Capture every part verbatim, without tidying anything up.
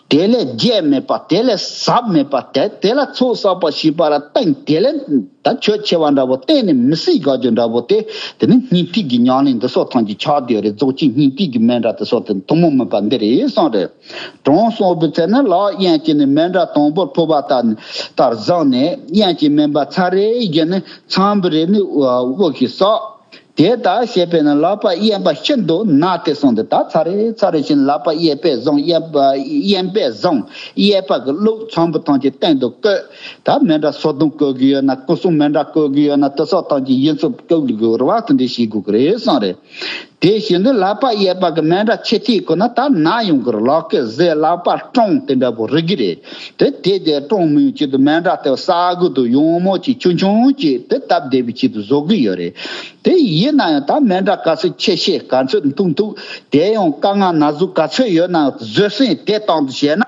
དེ་ལས་བརྗེད་མེད་པ། དེ་ལས་ཟབ་མེད་པ། དེ་དེ་ལ་ཚོགས་བསགས་པ་ཞེས་པ་ལ་གཏན་དེ་ལས་ད་ཆོས་ཆེ་བ་འདྲ་བོ་གཏན་ནས་མི་སྲིད་དགག་རྒྱུ་འདྲ་བོ་དེ། དེ་ནི་སྙིང་ཐིག་གི་ཉམས་ལེན་འདི་སོགས་ཐམས་ཅད་ཆགས་བསྡད་རེད། རྫོགས་ཆེན་སྙིང་ཐིག་གི་མཎྜལ་དེ་སོགས་དེ་ཐུན་མོང་མིན་པ་འདི་རེད་གསུངས་རེད། དྲང་སྲོང་བའི་ཚེ་ན་ལག་གཡས་གཅིག་ནས་མཎྜལ་དང་པོར་ཕུལ་བ་ལྟར་ལྟར་བཟུང་ནས། གཡོན་གཅིག་མེད་པ་ཚར་རེ་བཞིན་ནས་ཚངས་པའི་རིགས་ནི་དབུགས་ཤིག་བསགས། དེ་ལྟར་བྱས་པས་ན་ལག་པ་གཡས་པ་ཤིན་ཏུ་ན་སྟེ་གསུངས་ཏེ། ད་ཚར་རེ་ཚར་རེ་བཞིན་ལག་པ་གཡས་པས་བཟུང་། གཡོན་པ་གཡོན་པས་བཟུང་། གཡས་པ་གི་བླུགས། ཚངས་པ་ཐམས་ཅད་སྟེང་དུ་བཀོད། ད་མཎྜལ་སོ་བདུན་བཀོད་ཀྱི་ཡོད་ན། སྐུ་གསུང་མཎྜལ་བཀོད་ཀྱི་ཡོད་ན། དེ་སོགས་ཐམས་ཅད་ཡིན་ཚུལ་བཀོད་དགོས་རེད་བ། དེ་འདྲ་བྱེད་དགོས་ཀྱི་རེད་གསུངས་རེད། དེ་བཞིན་དུ་ལག་པ་གཡས་པ་གི་མཎྜལ་ཕྱི་ཐིག་ཁོ་ན་ད་ན་ཡོང་གི་རེད། ལག་གི་གཟེར་ལག་པ་ཀྲོང་དེ་འདྲ་པོ་རིག་གི་རེད། དེ་དེ་དེ་ཀྲོང་མི་ཡོང་ཆེད་དུ་མཎྜལ་དེ་ས་གུ་དུ་ཡང་མོ་ཅིག་ཆུང་ཆུང་ཅིག་དེ་སྟབས་བདེ་བའི་ཆེད་དུ་བཟོ་གི་ཡོད་རེད། དེ་ཡིན་ན་ཡང་ད་མཎྜལ་ག་ཚོད་ཆེ་ཆེ། ག་ཚོད་མཐུག་མཐུག། དེ་ཡང་དཀའ་ངལ་ན་ཟུག་ག་ཚོད་ཡོད་ན་ཡང་བཟོད་བསྲན་དེ་སྟེང་དུ་བྱས་ན།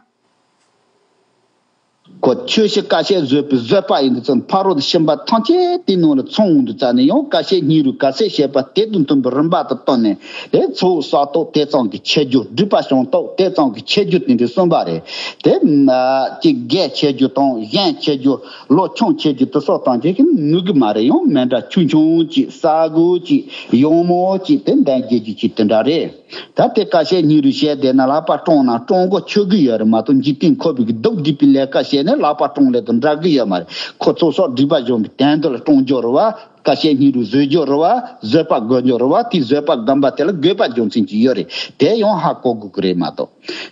ཁོ་ཆོས་ཕྱི་ཀ་ཤས་བཟོད་པའི་བཟོད་པ་ཡིན་དུས་ཙམ། ཕ་རོལ་ཏུ་ཕྱིན་པ་ཐམས་ཅད་དེའི་ནང་ལ་ཚང་འོང་དུས་ཙམ་ནས། ཡང་ཀ་ཤས་སྙིང་རུས་ག་ཚད་བྱས་པ་དེ་དང་མཐུན་པའི་རིམ་པ་དང་བསྟུན་ནས། དེ་ཚོགས་བསགས་སྟོབས་དེ་ཙམ་གྱིས་ཆེ་རྒྱུ། སྒྲིབ་པ་སྦྱང་སྟོབས་དེ་ཙམ་གྱིས་ཆེ་རྒྱུ་དེ་འདྲ་གསུངས་པ་རེད། དེ་ན་གཅིག་རྒྱས་ཆེ་རྒྱུ་དང་། གཞན་ཆེ་རྒྱུ། ལོ་ཆུང་ཆེ་རྒྱུ་དེ་སོགས་ཐམས་ཅད་ཀྱིས་ནུས་ཀྱི་མ་རེད། ཡང་མཎྜལ་ཆུང་ཆུང་ཅིག། ས་གུ་ཅིག། ཡང་མོ་ཅིག། དེ་འདྲ་རྒྱས་རྒྱུ་ཅིག་དེ་འདྲ་རེད། ད་དེ་ཀ་ཤས་སྙིང་རུས་བྱས་བསྡད་ན་ལག་པ་ཀྲོང་ན་ཀྲོང་གོ་ཆོད་གི་ཡོད་རེད་མ་གཏོགས། འཇིག་རྟེན་འཁོར་བའི་གི་སྡུག་སྡུག་པའི་ལས་ཀ་བྱས་ནས་ལག་པ་ཀྲོང་ལས་དང་འདྲ་གི་ཡོད་མ་རེད། ཁོ་ཚོ་སོགས་སྒྲིབ་པ་སྦྱོང་གི་དོན་དུ་ལ་ཀྲོང་སྦྱོར་བ། ཀ་ཤས་སྙིང་རུས་བཟོད་སྦྱོར་བ། བཟོད་པ་སྒོམ་སྦྱོར་བ། དེའི་བཟོད་པ་སྒོམ་པ་དེ་ལ་དགོས་པ་རྒྱུ་མཚན་ཅིག་ཡོད་རེད། དེ་ཡང་ཧ་གོ་དགོས་ཀྱི་རེད་མ་གཏོགས།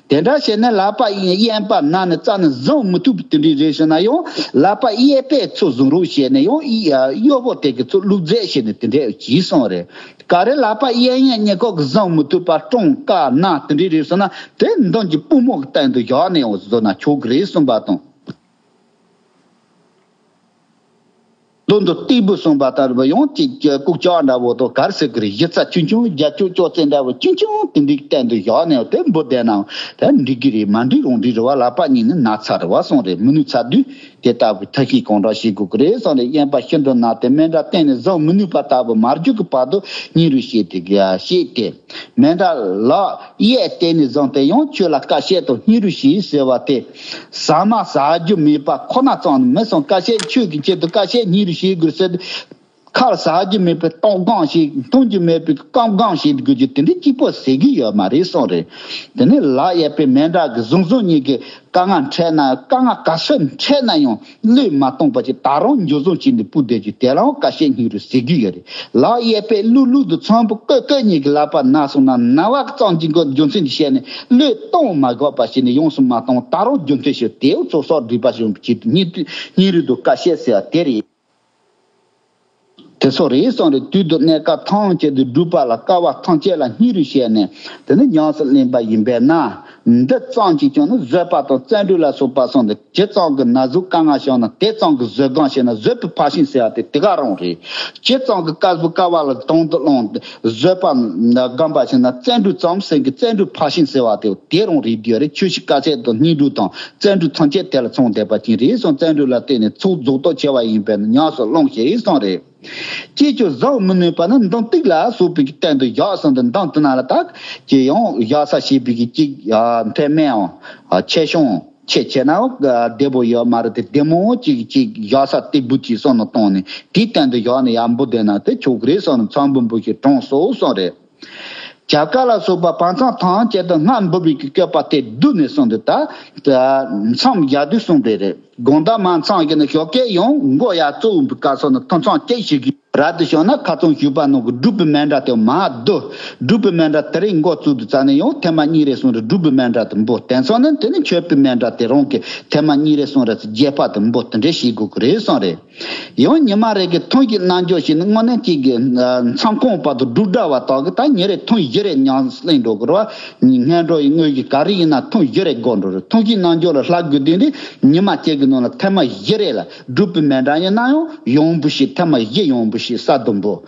དེ་འདྲ་བྱས་ནས་ལག་པ་གཡས་པ་ན་ནས་རྩ་ནས་བཟུང་མི་ཐུབ་པའི་དེ་འདྲའི་རེད་ཟེར་ན་ཡང་། ལག་པ་གཡས་པས་ཚུར་བཟུང་རོགས་བྱས་ནས། ཡང་གཡོ་བོ་དེ་གིས་ཚུར་བླུགས་རྫས་བྱས་ནས་དེ་འདྲ་བྱས་སོང་རེད། ག་རེ་ལག་པ་གཡས་གཡོན་གཉིས་ཀ་གིས་བཟུང་མི་ཐུབ་པ་ཀྲོང་ཀ་ན་དེ་འདྲའི་རེད་ཟེར་ན། དེ་མདུན་གྱི་པུས་མོ་གི་སྟེང་དུ་བཞག་ནས་ཡང་བཟོས་ན་ཆོག་གི་རེད་གསུངས་པ་དང་། མདུན་དུ་སྟེགས་བུ་གསུངས་པ་ལྟར་བུ་ཡང་གཅིག་ལྐུགས་ཀྱག་འདྲ་བོ་དང་། ག་རེ་ཟེར་གི་རེད། གཞི་རྩ་ཆུང་ཆུང་། རྒྱ་ཅོག་ཅོག་ཙེ་འདྲ་བོ་ཆུང་ཆུང་དེ་འདྲའི་སྟེང་དུ་བཞག་ནས་དེ་འབུད་བསྡད་ན་ཡང་དེ་འགྲིག་གི་རེད། མ་འགྲིག་རུང་འགྲིག་རེད་བ། ལག་པ་གཉིས་ནི་ན་ཚར་རེད་བ་གསུངས་རེད། མི་ནུས་ཚར་དུས་དེ་ལྟ་བུའི་ཐབས་ཤེས་གང་དྲག་བྱེད་དགོས་ཀྱི་རེད་གསུངས་རེད། གཡོན་པ་ཤིན་ཏུ་ན་སྟེ་མཎྜལ་སྟེང་ནས་བཟུང་མི་ནུས་པ་ལྟ་བུ་མ་གྱུར་གྱི་བར་དུ་སྙིང་རུས་བྱས་ཏེ་གི་ཡ་བྱས་ཏེ། མཎྜལ་ལག་གཡས་སྟེང་ནས་བཟུང་སྟེ་ཡང་ཁྱོད་ལ་ཀ་ཤས་དང་སྙིང་རུས་བྱས་ཟེར་བ་དེ། ཟ་མ་ཟ་རྒྱུ་མེད་པ་ཁོ་ན་ཙམ་མི་སོང་། ཀ་ཤས་ཆོས་ཀྱི་ཆེད་དུ་ཀ་ཤས་སྙིང་རུས་བྱེད་དགོས་ཟེར། ཁར་ཟ་རྒྱུ་མེད་པའི་སྟོང་སྒང་ཞིག། འཐུང་རྒྱུ་མེད་པའི་སྐམ་སྒང་ཞིག་དགོས་རྒྱུ་དེ་འདྲའི་སྐྱིད་པོ་ཟེར་གི་ཡོད་མ་རེད་གསུངས་རེད། དེ་ནས་ལག་གཡས་པས་མཎྜལ་གྱི་བཟུང་བཟུང་གཉིས་ཀྱི་དཀའ་ངལ་འཕྲད་ན། དཀའ་ངལ་ག་ཚོད་འཕྲད་ན་ཡང་བློས་མ་གཏོང་བ་ཅིག། ད་རུང་འཇུ་བཟུང་བྱས་ནས་སྤུ་བསྡད་རྒྱུ་དེ་ལའང་ཀ་ཤས་སྙིང་རུས་ཟེར་གི་ཡོད་རེད། ལག་གཡས་པས་བླུགས་བླུགས་དུ་ཚངས་པ་བཀོད་བཀོད་གཉིས་ཀྱི་ལག་པ་ན་སོང་ན། ན་བ་ཙམ་གྱི་རྒྱུ་མཚན་གྱིས་བཤད་ནས་བློས་གཏོང་མ་དགོས་པ་བྱས་ནས་ཡོངས་སུ་མ་གཏོང་། ད་རུང་རྒྱུ་མཚན་ཞིག་དེའུ་ཚོགས་བསགས་སྒྲིབ་པ་སྦྱོང་བའི་ཆེད་དུ་སྙིང་སྙིང་རུས་དང་ཀ་ཤས་ཟེར་བ་དེ་རེད། དེ་ཚོ་རེད་གསུངས་རེད། དུས་དང་གནས་སྐབས་ཐམས་ཅད་དུ་སྒྲུབ་པ་ལ་དཀའ་བ་ཐམས་ཅད་ལ་སྙིང་རུས་བྱས་ནས་དེ་ནི་ཉམས་སུ་ལེན་པ་ཡིན་པས་ན། འདི་ཙམ་གྱིས་ཀྱང་ནི་བཟོད་པ་དང་བརྩོན་འགྲུས་ལ་སོགས་པ་སོང་སྟེ། ཇི་ཙམ་གྱི་ན་ཟུག་དཀའ་ངལ་བྱུང་ན་དེ་ཙམ་གྱི་བཟོད་སྒོམ་བྱས་ན་བཟོད་པའི་ཕར་ཕྱིན་ཟེར་བ་དེ་དེ་ག་རང་རེད། ཇི་ཙམ་གྱི་དཀའ་བ་དཀའ་བ་ལ་དང་དུ་བླངས་ཏེ་བཟོད་པ་སྒོམ་པ་བྱས་ན་བརྩོན་འགྲུས་ཙམ་ཟེར་གྱི་བརྩོན་འགྲུས་ཕར་ཕྱིན་ཟེར་བ་དེ་དེ་རང་རེད་དེ་རེད། ཆོས་ཕྱི་དཀའ་སྤྱད་དང་སྙིང་རུས་དང་། བརྩོན་འགྲུས་ཐམས་ཅད་དེ་ལ་ཚང་བསྡད་པ་ཅིག་རེད་གསུངས། བརྩོན་འགྲུས་ལ་བརྟེན་ནས་ཚོགས་རྫོགས་རྟོགས་ཆེ་བ་ཡིན་པས་ན་ཉམས་སུ་བླང་ཞེས་གསུངས་རེད། ཅིས་ཀྱང་བཟོད་མི་ནུས་པ་ན་མདུན་སྟེགས་ལ་སོགས་པའི་གི་སྟེང་དུ་བཞག་གསུངས་ཏེ། མདུན་དེ་ན་ལ་ད་ཅི་ཡང་བཞག་ས་བྱེད་པའི་གི་ཅིག་མཐེ་མོའང་ཆེ་ཆུང་ཆེ་ཆེ་ན་བདེ་པོ་ཡོད་མ་རེད་དེ། བདེ་མོ་ཅིག་ཅིག་བཞག་ས་སྟེགས་བུ་ཅིག་བཟོས་ནས་བཏང་ནས་དེའི་སྟེང་དུ་བཞག་ནས་ཡར་འབུད་བསྡད་ན་དེ་ཆོག་གི་རེད་གསུངས་ནས། ཚངས་པའི་འབུལ་ཞིང་དྲང་སོགས་གསུངས་རེད། བྱ་དཀའ་ལ་སོགས་པ་བར་མཚམས་ཐམས་ཅད་དུ་སྔར་འབུལ་བའི་གི་བཀོད་པ་དེ་བསྡུས་ནས་གསུངས་ཏེ། ད་མཚམས་བཞག་དུས་གསུངས་པ་རེད། དགོང་དག་མ་མཚམས་བཞག་ནས་ཞོགས་ཀས་ཡང་མགོ་ཡར་བཙུགས་པའི་སྐབས་སུ་ནི་ཐུན་མཚམས་གཅིག་བྱེད་ཀྱི་རབ་ཏུ་བྱུང་ན། ཁ་ཚོན་ཞུས་པ་ནང་གི་སྒྲུབ་པའི་མཎྜལ་དེ་མར་བསྡུ། སྒྲུབ་པའི་མཎྜལ་དེ་རིང་མགོ་བཙུགས་དུས་ཙམ་ནས་ཡང་ཐེངས་མ་གཉིས་རེ་གསུམ་རེ་སྒྲུབ་པའི་མཎྜལ་དེ་འབུལ། དེང་སང་ནི་དེ་ནི་མཆོད་པའི་མཎྜལ་དེ་རང་གི་ཐེངས་མ་གཉིས་རེ་གསུམ་རེ་རྒྱས་པ་དེ་འབུལ། དེ་འདྲ་བྱེད་དགོས་ཀྱི་རེད་གསུངས་རེད། ཡང་ཉི་མ་རེ་གི་ཐུན་གྱི་རྣལ་འབྱོར་ཞིག་ནི་དངོས་གནས་གཅིག་གི་མཚམས་ཁང་བར་དུ་སྒྲུབ་འདྲ་བ་དག་གི་ད་ཉིན་རེ་ཐུན་བཞི་རེ་ཉམས་སུ་ལེན་འགྲོ་དགོས་རེད་བ། སྔོན་འགྲོ་ཡི་དངོས་གཞི་ག་རེ་ཡིན་ན་ཐུན་བཞི་རེ་དགོས་འགྲོ་རེད། ཐུན་གྱི་རྣལ་འབྱོར་ལ་ལྷག་དགོས་དུས་འདི་ཉི་མ་གཅིག་གི་ནང་ལ་ཐེངས་མ་བཞི་རེ་ལ། སྒྲུབ་པའི་མཎྜལ་ཡིན་ན་ཡང་ཡང་འབུལ་ཞིག་ཐེངས་མ་བཞི་ཡང་འབུལ་ཞིག་གསར་དུ་འབུལ།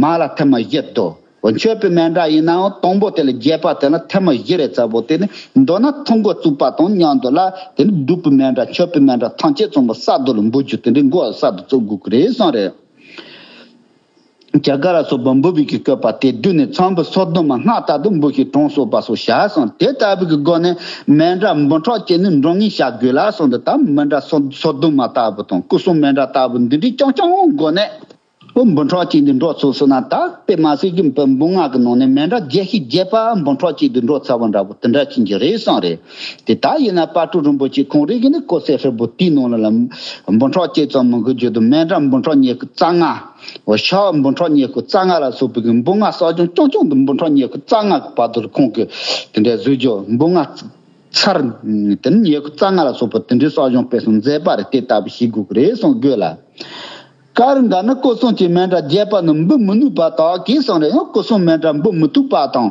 མར་ལ་ཐེངས་མ་བཞི་བསྡུ། མཆོད་པའི་མཎྜལ་ཡིན་ནའང་དང་པོ་དེ་ལ་རྒྱས་པ་དེ་ལ་ཐེངས་མ་བཞི་རེ་ཙམ་པོ། དེ་ནི་མདོར་ན་ཐུན་མགོ་བཙུགས་པ་དང་མཉམ་དུ་ལ་དེ་ནི་སྒྲུབ་པའི་མཎྜལ་མཆོད་པའི་མཎྜལ་ཐམས་ཅད་ཚང་མ་གསར་དུ་ལ་འབུལ་རྒྱུ་དེ་འདྲའི་མགོ་གསར་དུ་བཙུགས་དགོས་ཀྱི་རེད་གསུངས་རེད། རྒྱ་གར་ལ་སོགས་པ་འབུལ་བའི་གི་བཀོད་པ་དེ་བསྡུས་ནས་ཚོམ་བུ་སོ་བདུན་མ་སྔར་ལྟར་དུ་འབུལ་ཞིང་གྲོང་སོགས་པ་སོགས་བྱ་གསུངས། དེ་ལྟ་བུའི་གི་སྒོ་ནས་མཎྜལ་འབུམ་ཕྲག་གཅིག་ནི་འགྲོ་ངེས་བྱ་དགོས་ལ་གསུངས་ཏེ། ད་མཎྜལ་སོ་སོ་བདུན་མ་ལྟ་བུ་དང་སྐུ་གསུང་མཎྜལ་ལྟ་བུ་འདི་འདྲའི་རྐྱང་རྐྱང་སྒོ་ནས། ཨོ་འབུམ་ཕྲག་གཅིག་འདི་འགྲོ་ཚུགས་སོང་ན། ད་དཔེ་མ་སྲིད་ཀྱི་འབུམ་ལྔ་གི་ནང་ནས་མཎྜལ་བརྒྱད་ཅུ་གི་བརྒྱད་པ་འབུམ་ཕྲག་གཅིག་འདི་འགྲོ་ཚར་བ་འདྲ་པོ་དེ་འདྲ་ཅིག་གི་རེད་གསུངས་རེད། དེ་ལྟར་ཡིན་ན་དཔལ་སྤྲུལ་རིན་པོ་ཆེ་ཁོང་རང་གིས་ནི་ཀོ་སེ་ཧྲིལ་པོ་དེའི་ནང་ལ་ལ་འབུམ་ཕྲག་གཅིག་ཙམ་མང་གི་བརྗོད་དུ་མཎྜལ་འབུམ་ཕྲག་ཉི་ཤུ་རྩ་ལྔ། འོ་ཤ་འབུམ་ཕྲག་ཉི་ཤུ་རྩ་ལྔ་ལ་སོགས་པའི་གི་འབུམ་ལྔ་གསག་སྦྱོང་རྐྱང་རྐྱང་དུ་འབུམ་ཕྲག་ཉི་ཤུ་རྩ་ལྔ་གི་བར་དུ་ལ་ཁོང་གིས་དེ་འདྲའི་བཟོས་རྒྱུ། འབུམ་ལྔ་ཚར་དེ་ནི་ཉི་ཤུ་རྩ་ལྔ་ལ་སོགས་པ་དེ་འདྲའི་གསག་སྦྱོང་སྤེལ་གསུམ་མཛད་པ་རེད། དེ་ལྟ་བུ་ཞིག་དགོས་ཀྱི་རེད་གསུང་དགོས་ལ། བཀའ་རུ་འགའ་ནི་སྐུ་གསུང་གི་མཎྜལ་རྒྱས་པ་ནི་འབུལ་མི་ནུས་པ་དག་གིས་གསུངས་རེད། ཡང་སྐུ་གསུང་མཎྜལ་འབུལ་མི་ཐུབ་པ་དང་།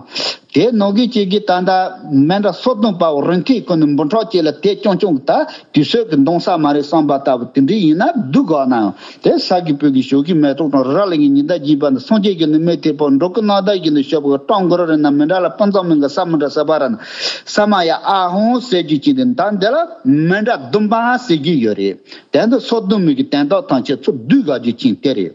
དེ་ནང་གི་གཅིག་གིས་ད་ལྟ་མཎྜལ་སོ་བདུན་པ་བོ་རིན་ཐང་ཀུན་ནི་འབུམ་ཕྲག་གཅིག་ལ་དེ་རྐྱང་རྐྱང་གི་ད་དུས་ཚོད་ཀྱི་འདང་ས་མ་རེད་བསམ་པ་ལྟ་བུ་དེ་འདྲ་ཡིན་ན་སྡུག་ག་ན་ཡང་། དེ་ས་གི་བོད་ཀྱི་ཞོགས་ཀྱི་མེ་ཏོག་དང་རི་རབ་ལ་ངའི་ཉི་ཟླ་བརྒྱད་པ་ནི་སངས་རྒྱས་ཀྱི་ནི་མེ་ཏོག་པོ་འགྲོ་ཀུན་སྣང་མཐའ་ཡི་ནི་ཤོག་བུ་སྤྲང་མགོ་ར་རི་ན་མི་འདྲ་ལ་སྤུན་ཙམ་མིན་གི་ས་མི་འདྲ་ས་པ་ར་ན་ས་མ་ཡ་ཨ་ཧོང་ཟེར་རྒྱུ་ཅིག་དེ་ད་འདི་ལ་མཎྜལ་བདུན་པ་ཟེར་རྒྱུ་ཡོད་རེད། དེ་འདི་སོ་བདུན་མའི་གི་དོན་དག་ཐམས་ཅད་ཚུར་བསྡུས་དགོས་རྒྱུ་ཅིག་དེ་རེད།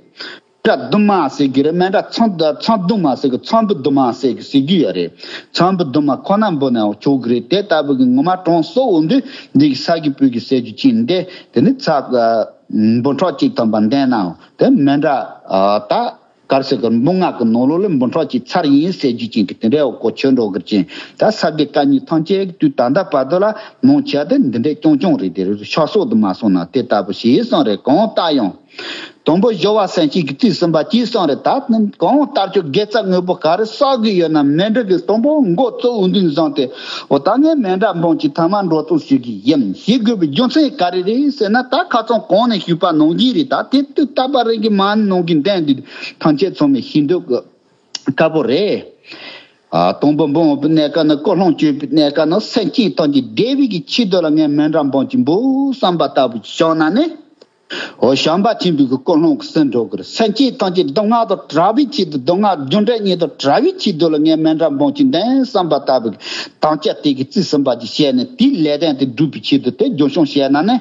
མཎྜལ་བདུན་མ་ཟེར་གྱི་རེད། མཎྜལ་ཚོམ་ཚོམ་བདུན་མ་ཟེར་གྱི་ཚོམ་བུ་བདུན་མ་ཟེར་གྱི་ཟེར་གྱི་ཡོད་རེད། ཚོམ་བུ་བདུན་མ་ཁོ་ན་འབུལ་ནའང་ཆོག་གི་རེད། དེ་ལྟ་བུ་གི་ངོ་མ་གྲངས་སོ་འོ་འདི་འདི་གི་ས་གི་བོད་ཀྱི་ཟེར་རྒྱུ་ཅིག་འདི་དེ་ནི་ཚ་འབུམ་ཕྲག་གཅིག་ཐམ་པ་འདན་ནའང་དེ་མཎྜལ་ད་གར་ཟེར་གི་འབུམ་ལྔ་གི་ནང་ལོགས་ལ་འབུམ་ཕྲག་གཅིག་ཚར་ཡིན་ཟེར་རྒྱུ་ཅིག་གི་དེ་འདྲའི་འོ་གོ་ཆོད་འགྲོ་གི་ཅིང་། ད་ས་གི་བཀའ་རྙིང་ཐམས་ཅད་ཀྱི་དུས་ད་ལྟ་བར་དུ་ལ་མང་ཆེ་བ་དེ་འདི་འདྲའི་རྐྱང་རྐྱང་རེད། དེ་རེད་ཤ་སོགས་དུ་མ་སོང་ན་དེ་ལྟ་བུ་ཞིག་གསུངས་རེད། གང་ལྟར་ཡང་། དང་པོ་སྦྱོར་བ་སེམས་བསྐྱེད་ཀྱི་རྩིས་ཟིན་པ་གཅིག་གསུངས་རེད། ད་གང་ལྟར་ཁྱོད་དགེ་རྩ་དངོས་པོ་ག་རེ་བསགས་ཀྱི་ཡོད་ན་མཎྜལ་གྱི་དང་པོ་འགོ་གཙོ་བོ་འདི་བཟུང་སྟེ། འོ་ད་ངས་མཎྜལ་འབུམ་གཅིག་ཐ་མ་འགྲོ་ཐུག་ཞུ་གི་ཡིན་ཞེས་དགོས་པའི་རྒྱུ་མཚན་ག་རེ་རེད་ཟེར་ན། ད་ཁ་སང་གོང་ནས་ཞུས་པ་ནང་བཞིན་རེད། ད་དེ་དུས་རྟག་པ་རེ་གི་མ་ནང་གི་འདན་འདི་ཐམས་ཅད་ཚང་མས་ཤེས་འདོད་ཀྱི་དཀའ་པོ་རེད། ཨ་དང་པོ་འབུམ་འོག་པའི་གནས་སྐབས་ན་ཀུན་སློང་བཅོས་པའི་གནས་སྐབས་ན་སེམས་ཅན་ཐམས་ཅད་བདེ་བའི་གི་ཆེད་དུ་ལ་ངས་མཎྜལ་འབུམ་གཅིག་འབུལ་བསམ་པ་ལྟ་བུ་བྱུང་ན་ནི། འོ་བྱམས་པ་ཆེན་པོའི་གི་ཀུན་སློང་གི་སེམས་འགྲོ་གི་རེད། སེམས་ཅན་ཐམས་ཅད་སྡུག་བསྔལ་དང་བྲལ་བའི་ཆེད་དུ་སྡུག་བསྔལ་རྒྱུ་འབྲས་གཉིས་དང་བྲལ་བའི་ཆེད་དུ་ལ་ངས་མཎྜལ་འབུམ་གཅིག་འདོན་བསམ་པ་ལྟ་བུ་གི་དམ་བཅའ་དེ་གི་རྩིས་ཟིན་པ་ཅིག་བྱས་ནས་དེའི་ལས་དོན་དེ་སྒྲུབ་པའི་ཆེད་དུ་དེ་རྒྱུན་སྐྱོང་བྱས་ན་ནི་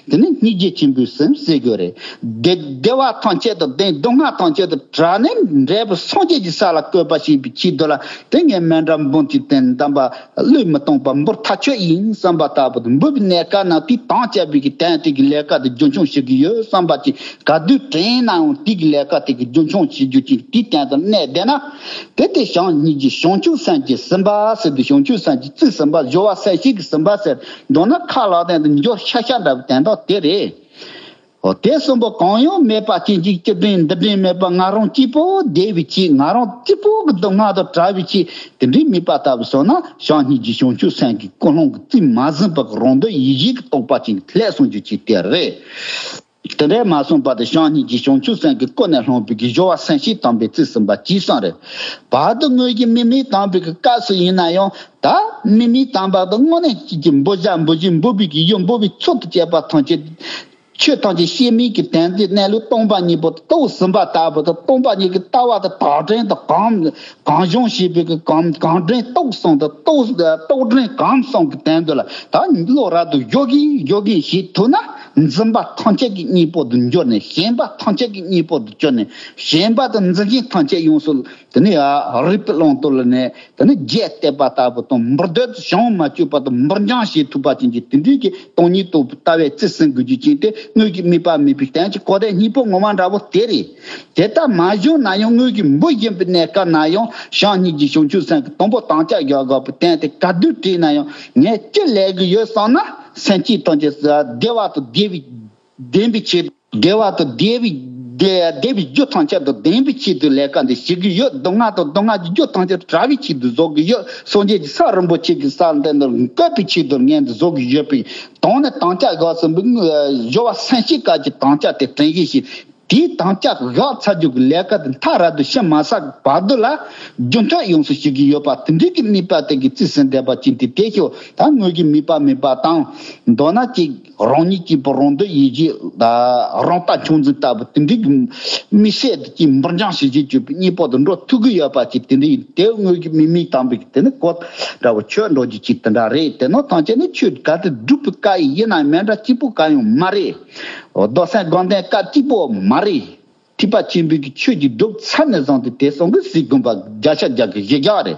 དེ་ནི་སྙིང་རྗེ་ཆེན་པོའི་སེམས་ཟེར་དགོས་རེད། བདེ་བདེ་བ་ཐམས་ཅད་དང་ལྡན་སྡུག་བསྔལ་ཐམས་ཅད་དང་བྲལ་ནས་འབྲས་བུ་སངས་རྒྱས་ཀྱི་ས་ལ་བཀོད་པ་བྱེད་པའི་ཆེད་དུ་ལ་དེ་ངས་མཎྜལ་འབུམ་གཅིག་དེ་འདོན་པ་བློས་མི་གཏོང་པ་འབུལ་ཐག་ཆོད་ཡིན་བསམ་པ་ལྟ་བུ་དང་། འབུལ་བའི་གནས་སྐབས་ན་དེའི་དམ་བཅའ་བའི་གི་དོན་དེ་གི་ལས་ཀ་དེ་རྒྱུན་འཁྱོངས་བྱེད་ཀྱི་ཡོད་བསམ་པ་ཅིག་ག་དུས་དྲན་ནའང་དེ་གི་ལས་ཀ་དེ་གི་རྒྱུན་འཁྱོངས་བྱེད་རྒྱུ་ཅིག་དེའི་སྟེང་དུ་གནས་བསྡད་ན། དེ་དེ་བྱམས་སྙིང་རྗེ་བྱང་ཆུབ་སེམས་ཀྱིས་ཟིན་པ་ཟེར་དུས་བྱང་ཆུབ་སེམས་ཀྱིས་རྩིས་ཟིན་པ། སྦྱོར་བ་སེམས་བསྐྱེད་ཀྱིས་ཟིན་པ་ཟེར་མདོར་ན་ཁ་ལག་སྟེང་དུ་འགྱུར་ཤ་ཤ་འདྲ་བའི་དོན་དག་དེ་རེད། འོ་དེ་གསུམ་པོ་གང་ཡང་མེད་པ་ཅན་གཅིག་སྤྱི་དྲིན་འདི་དྲིན་མེད་པ་ང་རང་གཅིག་པོ་བདེ་བའི་ཆེད། ང་རང་གཅིག་པོ་གི་སྡུག་བསྔལ་དང་བྲལ་བའི་ཆེད། དེ་འདྲའི་དམིགས་པ་ལྟ་བུ་སོང་ན་བྱམས་སྙིང་རྗེ་བྱང་ཆུབ་སེམས་ཀྱི་ཀུན་སློང་གི་རྩིས་མ་ཟིན་པ་གི་རང་འདོད་ཡིད་བཞིན་གྱི་རྟོགས་པ་ཅན་གྱི་ལྷས་སོང་རྒྱུ་ཅིག་དེ་རེད། དེ་འདྲའི་མ་སོང་བར་དུ་བྱམས་སྙིང་རྗེ་བྱང་ཆུབ་སེམས་ཀྱི་ཀུན་ནས་བསླངས་པའི་གི་སྦྱོར་བ་སེམས་བསྐྱེད་དམ་པའི་རྩིས་ཟིན་པ་ཅིག་གསུངས་རེད། བར་དུ་དངོས་ཀྱི་དམིགས་མེད་དམ་པའི་གི་སྐབས་སུ་ཡིན་ན་ཡང་ད་དམིགས་མེད་དམ་པ་དང་དངོས་གནས་ཀྱི་འབུལ་བྱ་འབུལ་བྱེད་འབུལ་བའི་གི་ཡུལ་འབུལ་བའི་ཚུལ་དུ་བྱས་པ་ཐམས་ཅད། ཆོས་ཐམས་ཅད་ཤེས་མིན་གྱི་དོན་དེ་གནས་ལུགས་སྟོང་པ་ཉིད་པོ་རྟོགས་ཟིན་པ་ལྟ་བུ་དང་། སྟོང་པ་ཉིད་ཀྱི་ལྟ་བ་དང་དག་དྲན་དང་གང་གང་བྱུང་བྱས་པའི་གི་གང་གང་དྲན་རྟོགས་གསུམ་དང་རྟོགས་རྟོགས་དྲན་གང་གསུམ་གྱི་དོན་དུ་ལ་ད་བློ་རབ་ཏུ་སྦྱོར་གྱིན་སྦྱོར་གྱིན་བྱེད་ཐུབ་ན་འཛིན་པ་ཐམས་ཅད་ཀྱི་གཉེན་པོ་དུ་གྱུར་ནས་ཞེན་པ་ཐམས་ཅད་ཀྱི་གཉེན་པོ་དུ་གྱུར་ནས་ཞེན་པ་དང་འཛིན་ཞེན་ཐམས་ཅད་ཡོངས་སུ་དེ་ནས་ཡ་རིག་པའི་ཀློང་དུ་ལ་ནས། དེ་ནི་རྒྱས་བསྟན་པ་ལྟ་བུ་དང་། འབུར་དོད་བྱང་མ་བཅུག་པ་དང་། འབུར་འགྱངས་བྱེད་ཐུབ་པ་ཅན་གྱི་དེ་འདྲའི་གི་སྟོང་ཉིད་རྟོགས་པའི་ལྟ་བའི་རྩིས་ཟིན་དགོས་རྒྱུ་ཅན་དེ་དངོས་ཀྱི་དམིགས་པ་དམིགས་པའི་གཏན་གྱི་གོ་དོན་སྙིང་པོ་ངོ་མ་འདྲ་བོ་དེ་རེད། དེ་ལྟར་མ་བྱུང་ན་ཡང་དངོས་ཀྱི་འབུལ་བཞིན་པའི་གནས་སྐབས་ན་ཡང་བྱམས་སྙིང་རྗེ་བྱང་ཆུབ་སེམས་ཀྱི་དང་པོ་དམ་བཅའ་བཞག་དགོས་པའི་དོན་དེ་ག་དུས་དྲན་ན་ཡང་ངས་ཅི་ལས་ཀྱི་ཡོད་བསམ་ན་སེམས་ཅན་ཐམས་ཅད་བདེ་བ་དང་བདེ་བའི་ལྡན་པའི་ཆེད། བདེ་བ་དང་བདེ་བའི་བདེ་བདེ་བའི་རྒྱུ་ཐམས་ཅད་དང་ལྡན་པའི་ཆེད་དུ་ལས་ཀ་འདི་བྱེད་ཀྱི་ཡོད། སྡུག་བསྔལ་དང་སྡུག་བསྔལ་གྱི་རྒྱུ་ཐམས་ཅད་བྲལ་བའི་ཆེད་དུ་བཟོ་གི་ཡོད། སངས་རྒྱས་ཀྱི་ས་རིན་པོ་ཆེ་གི་ས་འདི་འདིར་བཀོད་པའི་ཆེད་དུ་ངས་འདི་བཟོ་གི་ཡོད་པའི་དོན་ནི་དམ་བཅའ་བཞག་ཟིན་པའི་སྦྱོར་བ་སེམས་བསྐྱེད་སྐབས་ཀྱི་དམ་བཅའ་དེ་དྲན་གྱི་ཞིག་དེའི་དམ་བཅའ་བཞག་ཚར་རྒྱུ་གི་ལས་ཀ་དེ་མཐའ་རབ་ཏུ་ཕྱི་མ་ཚར་བར་དུ་ལ་རྒྱུན་མཐུད་ཡོངས་སུ་བྱེད་ཀྱི་ཡོད་པ་དེ་འདྲའི་གི་དམིགས་པ་དེ་གི་རྩིས་ཟིན་བསྡད་པ་ཅན་དེ་དེ་ཤོག་ད་དངོས་ཀྱི་དམིགས་པ་དམིགས་པ་དང་མདོར་ན་ཅིག་རང་ཉིད་གཅིག་པུ་རང་འདོད་ཡིད་བྱེད་དང་རང་ལྟ་ཆུང་འཛིན་ལྟ་བུ་དེ་འདྲའི་གི་དམིགས་བསལ་དུ་ཅིག་འབུར་འགྱངས་བྱེད་བྱེད་བཅུག་པའི་གཉེན་པོ་དུ་འགྲོ་ཐུབ་ཀྱི་ཡོད་པ་ཅིག་དེ་འདྲ་ཡིན། དེ་དངོས་ཀྱི་དམིགས་མེད་དམ་པའི་དེ་ནི་གོ་འདྲ་བོ་ཆོད་འགྲོ་རྒྱུ་ཅིག་དེ་འདྲ་རེད། དེ་ནོ་ཐམས་ཅད་ནི་ཆོས་ག་དེ་སྒྲུབ་པའི་བཀའ་ཡིན་ན་མེད་འདྲ་གཅིག་པུ་ག་ཡང་མ་རེད། རྡོ་སེམས་དགོངས་ལྡན་བཀའ་གཅིག་པོ་མ་རེད། ཐེག་པ་ཆེན་པོའི་གི་ཆོས་ཀྱི་སྒྲུབ་ཚར་ནས་བཟུང་སྟེ་དེང་སང་གི་སྲིད་དགོན་པ་བརྒྱ་ཆ་བརྒྱ་གི་གཞི་རྒྱ་རེད།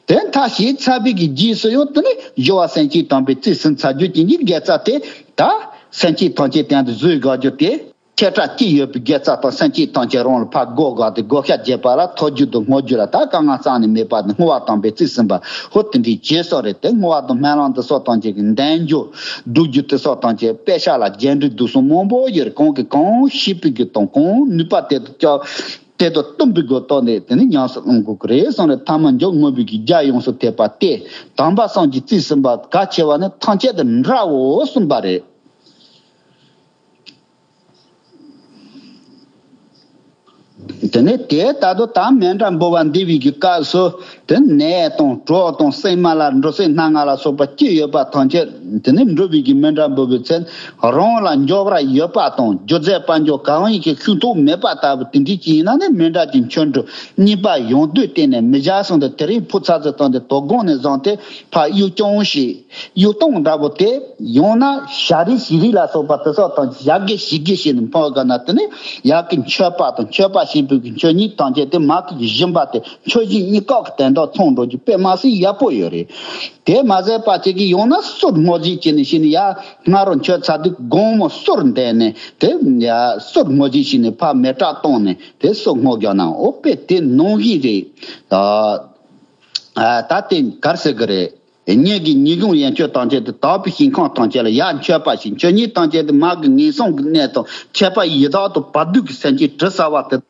དེ་མཐའ་བྱས་ཚར་བའི་གི་རྗེས་སུ་ཡང་དེ་ནི་སྦྱོར་བ་སེམས་བསྐྱེད་དམ་པའི་རྩིས་ཟིན་ཚར་རྒྱུ་ཅན་གྱི་དགེ་རྩ་དེ་ད་སེམས་བསྐྱེད་ཐམས་ཅད་དེ་ཡང་དུ་བཟོས་དགོས་རྒྱུ་དེ། ཁྱེད་ཅག་ཅི་ཡོད་པའི་དགེ་རྩ་དང་སེམས་བསྐྱེད་ཐམས་ཅད་རང་ལ་ཕར་བགོ་བཞག་སྟེ་བགོ་བཤའ་བྱས་པ་ལ་ཐོབ་རྒྱུ་དང་བསྔོ་རྒྱུ་ལ་ད་དཀའ་ངལ་རྩ་ནས་མེད་པ་ནི་བསྔོ་བ་དམ་པའི་རྩིས་ཟིན་པ་ཧོ་དེ་འདྲའི་བྱས་སོགས་རེད། དེ་བསྔོ་བ་དང་སྨོན་ལམ་འདི་སོགས་ཐམས་ཅད་ཀྱི་འདོན་རྒྱུ་སྒྲུབ་རྒྱུ་དེ་སོགས་ཐམས་ཅད་དཔེ་ཆ་ལ་རྒྱས་འབྲིང་བསྡུས་གསུམ་མང་པོ་ཡོད་རེད། གང་གིས་གང་ཤེས་པའི་རྒྱུ་དང་གང་ནུས་པ་དེ་དང་ལྕོགས་དེ་དང་བསྟུན་པའི་སྒོ་ཐོག་ནས་དེ་ནི་ཉམས་སུ་བླང་དགོས་ཀྱི་རེད་གསུངས་རེད། ཐ་མ་མཇུག་བསྔོ་བའི་གི་རྒྱ་ཡོངས་སུ་ཐེབས་པ་སྟེ། དམ་པ་གསུམ་གྱི་རྩིས་ཟིན་པ་གལ་ཆེ་བ་ནི་ཐམས་ཅད་དུ་འདྲའོ་གསུངས་པ་རེད། དེ་ནས་དེ་ལྟ་དུ་དང་མཎྜལ་འབུལ་བ་འདི་བའི་གི་སྐབས་སུ་དེ་ནད་དང་གྲོགས་དང་སྲན་མ་ལ་འགྲོ་སའི་སྣ་ལྔ་ལ་སོགས་པ་ཅི་ཡོད་པ་ཐམས་ཅད་དེ་ནས་འབུལ་བའི་གི་མཎྜལ་འབུལ་བའི་ཚེ་རང་ལ་འབྱོར་བ་ཡོད་པ་དང་རྒྱུ་རྫས་དཔལ་འབྱོར་གང་ཡིན་གྱི་ཤུགས་རྟོགས་མེད་པ་ལྟ་བུ་དེ་འདྲ་ཅིག་ཡིན་ན་ནི་མཎྜལ་གྱི་མཆོད་འབུལ་གཉིས་པ་ཡོང་དུས་གཏན་ནས་མི་བཞག་གསུངས་ཏེ། དེ་རིང་ཕུ་ཚ་ཚ་བཏང་སྟེ་དོ་དགོང་ནས་བཟུང་སྟེ་ཕར་གཡུག་རྐྱང་ཞིག་གཡུག་གཏོང་འདྲ་པོ་དེ་ཡང་ན་ཞག་རེ་ཞིག་རེ་ལ་སོགས་པ་དེ་སོགས་དང་ཞག་གི་ཞིག་གི་ཞིག་ནས་འཕོ་དགོས་ན་དེ་ནི་ཡག་གི་མཆོད་པ་དང་མཆོད་པ་ཞིག་པོའི་གི་མཆོད་ཉིད་ཐམས་ཅད་དེ་མ་གི་གི་སྦྱིན་པ་དེ་མཆོད་སྦྱིན་གཉིས་ཀ་གི་དོན་དག་ཚང་འགྲོ་རྒྱུ་དཔེ་མ་སྲིད་ཡག་པོ་ཡོད་རེད། དེ་མ་ཟད་པ་ཅིག་གི་ཡང་ན་གསུར་བསྔོ་རྒྱུ་བྱས་ནས་ཞིག་ནས་ཡ་སྔ་རོ་མཆོད་ཚར་དུས་དགོང་མོ་གསུར་འདོན་ནས་དེ་ཡ་གསུར་བསྔོ་རྒྱུ་ཞིག་ནས་ཕར་མེ་སྲེག་བཏང་ནས་དེ་གསུར་བསྔོ་རྒྱག་ན་ཨོ་དཔེ་དེ་ནང་བཞིན་རེད། ད་ད་དེ་གར་ཟེར་གི་རེད། ངེད་ཀྱི་ཉིན་གུང་ཡན་ཆོད་ཐམས་ཅད་དུ་དག་པའི་ཞིང་ཁམས་ཐམས་ཅད་ལ་ཡར་མཆོད་པ་ཞིག་མཆོད་ཉིད་ཐམས་ཅད་དུ་མ་གི་ངན་སོང་གི་གནས་དང་ཁྱད་པར་ཡི་དྭགས་དང་བར་དོའི་གི་སེམས་ཅན་དྲི་ཟ་བ་དེ།